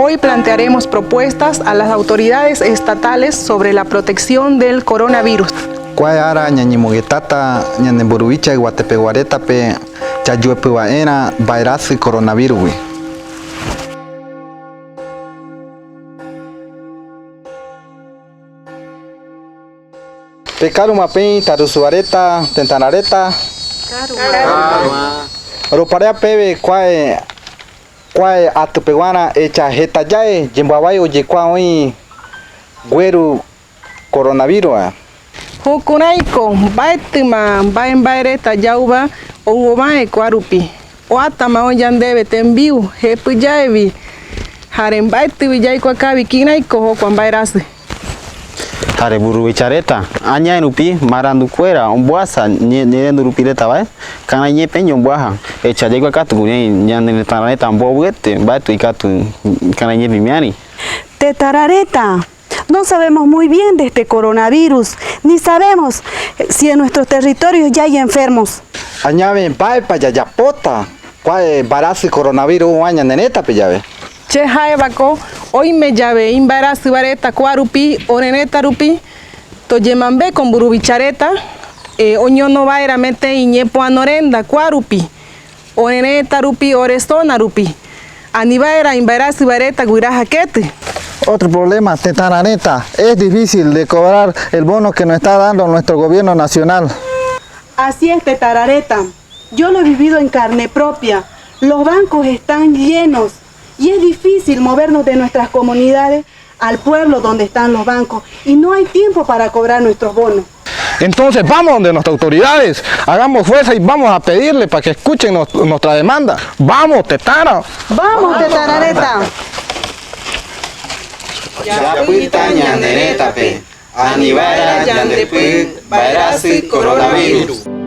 Hoy plantearemos propuestas a las autoridades estatales sobre la protección del coronavirus. Kuae ára ñañemogetáta ñane mburuvicha yguatepeguarétape jajuepyva'erã mba'erasy coronavirus-gui. Pekaruma peĩ tarusuareta, tetãrareta. Roparea peve kuae kuae atypeguarã echa heta jae jemboavái ojekuaa oĩ gueru coronavirus-a. Jukurãiko mba'etýma mba'e mba'e reta jauva ouova'ẽ kua rupi, oatama oĩ jandéve tembi'u hepy jaevi ha remba'etýgui jaikuakávi kirãiko jokua mba'e rasy. Ha reburuvicha reta, añae rupi marandukuéra ombohasa ñe'ẽrendu rupi reta va'e, karai ñe'ẽpe ñomboaha, echa jaikuaa katu kuña ñane retã reta mbovyete mba'etu ikatu karai ñe'ẽpimiári. Tetãrã reta, No sabemos muy bien de este coronavirus, ni sabemos si en nuestros territorios ya hay enfermos. Añave mba'épa jajapóta kuae mbarasy coronavirus oĩ ñane rétape jave. Che ha'évako oime jave imba'erasyva reta kua rupi ore retã rupi, tojemambe ko mburuvicha reta oñono va'erã metẽi iñepoano renda kua rupi ore retã rupi ore zona rupi, ani va'erã imba'erasyva reta guyra ha kety. Otro problema, tetãrã reta, es difícil de cobrar el bono que nos está dando nuestro gobierno nacional. Así es tetãrã reta, yo lo he vivido en carne propia, los bancos están llenos y es difícil movernos de nuestras comunidades al pueblo donde están los bancos y no hay tiempo para cobrar nuestros bonos. Entonces vamos donde nuestras autoridades, hagamos fuerza y vamos a pedirle para que escuchen nuestra demanda. ¡Vamos, tetãra! ¡Vamos, tetãrã reta! Japyta ñane rétape, aniva'erã ñandepy mba'erasy coronavirus.